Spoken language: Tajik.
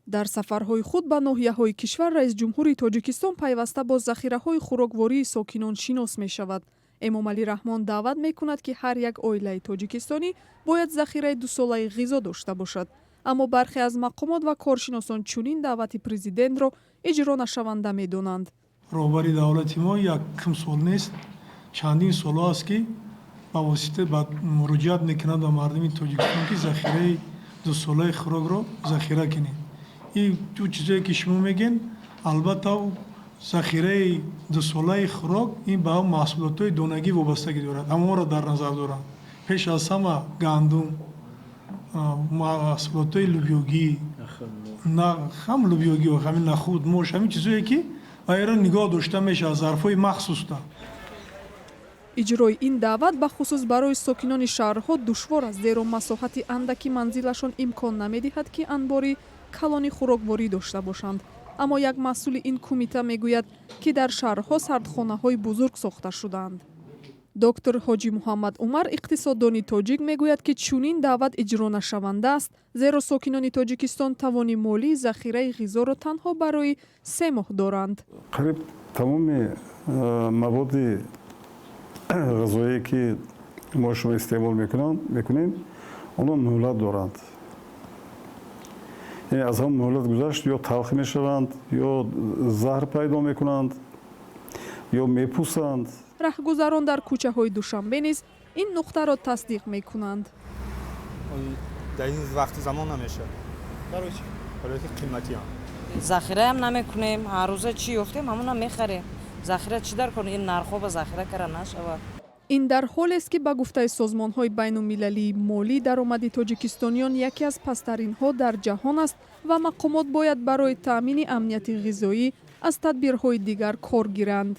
Дар сафарҳои худ ба ноҳияҳои кишвар раисҷумҳури Тоҷикистон пайваста бо захираҳои хӯроквории сокинон шинос мешавад. Эмомалӣ Раҳмон даъват мекунад, ки ҳар як оилаи тоҷикистонӣ бояд захираи дусолаи ғизо дошта бошад. Аммо бархе аз мақомот ва коршиносон чунин даъвати президентро иҷронашаванда медонанд. Роҳбари давлати мо якум сол нест, чандин солҳо аст, ки ба восита ба муроҷиат мекунад ба мардуми Тоҷикистон, ки захираи дусолаи хӯрокро захира кунед. Ин ту чизое, ки шумо мегӯед, албатта, захираи дусолаи хӯрок ин ба маҳсулотҳои донагӣ вобастагӣ дорад. Ҳамонро дар назар дорам, пеш аз ҳама гандум, маҳсулотҳои лӯбиёгӣ, ҳам лӯбиёгӣ, ҳамин нахуд, мош, ҳамин чизое, ки вайро нигоҳ дошта мешавад зарфҳои махсуста. Иҷрои ин даъват бахусус барои сокинони шаҳрҳо душвор аст, зеро масоҳати андаки манзилашон имкон намедиҳад, ки анбори калони хӯрокворӣ дошта бошанд. Аммо як масъули ин кумита мегӯяд, ки дар шаҳрҳо сардхонаҳои бузург сохта шудаанд. Доктор Ҳоҷи Муҳаммад Умар, иқтисоддони тоҷик, мегӯяд, ки чунин даъват иҷронашаванда аст, зеро сокинони Тоҷикистон тавони молии захираи ғизоро танҳо барои 3 моҳ доранд. Қариб тамоми маводи ғизое, ки мо шумо истеъмол мекунем, онҳо муҳлат доранд. Яъне аз ҳамон муҳлат гузашт, ё талх мешаванд, ё заҳр пайдо мекунанд, ё мепусанд. Раҳгузарон дар кӯчаҳои Душанбе низ ин нуқтаро тасдиқ мекунанд. Дар ин вақти замон намешавад, барои ки қиматиам. Захираам намекунем. Ҳар рӯза чӣ ёфтем, ҳамона мехарем. Захира чӣ дар кор? Ин нархҳо ба захира кара нашавад. Ин дар ҳолест, ки ба гуфтаи созмонҳои байнулмилалии молӣ, даромади тоҷикистониён яке аз пасттаринҳо дар ҷаҳон аст ва мақомот бояд барои таъмини амнияти ғизоӣ аз тадбирҳои дигар кор гиранд.